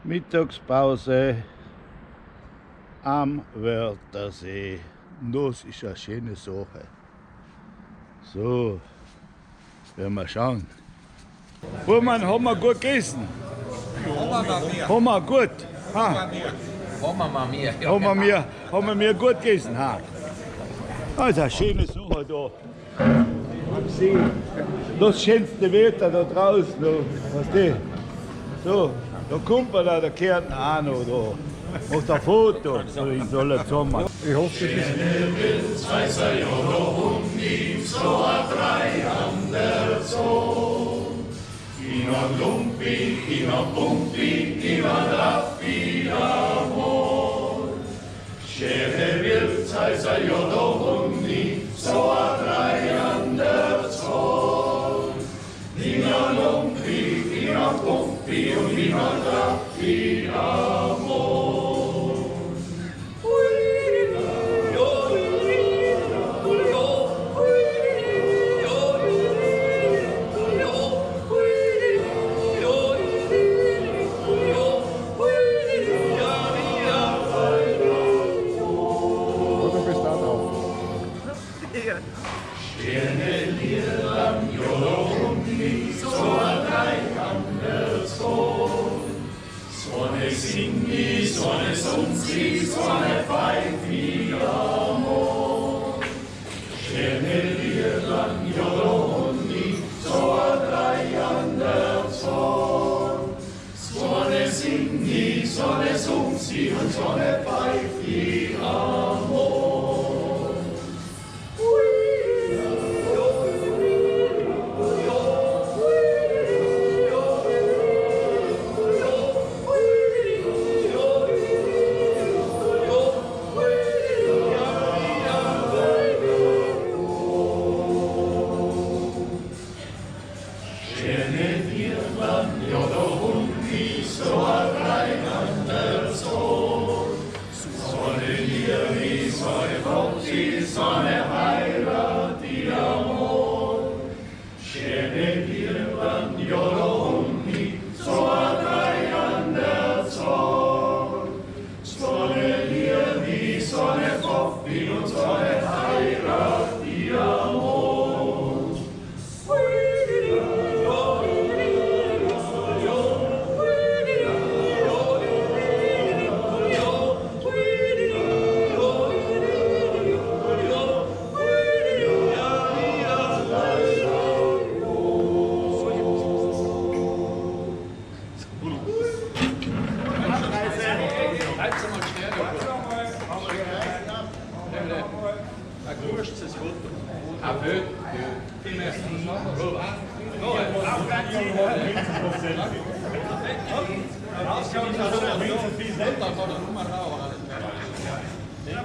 Mittagspause am Wörthersee. Das ist eine schöne Sache. So, werden wir schauen. Burmann, haben wir gut gegessen? Haben wir gut? Ha? Haben wir mir. Haben wir gut gegessen? Ha? Das ist eine schöne Sache da. Am See. Das schönste Wetter da draußen, da, weißt du? So, da kommt man da, der Kärntner auch noch da. Macht ein Foto so in aller zusammen. Ich hoffe, das ist Du bist da drauf. Bleibt mal stehen. Ein kurzes Foto. Ein Bild. Ja,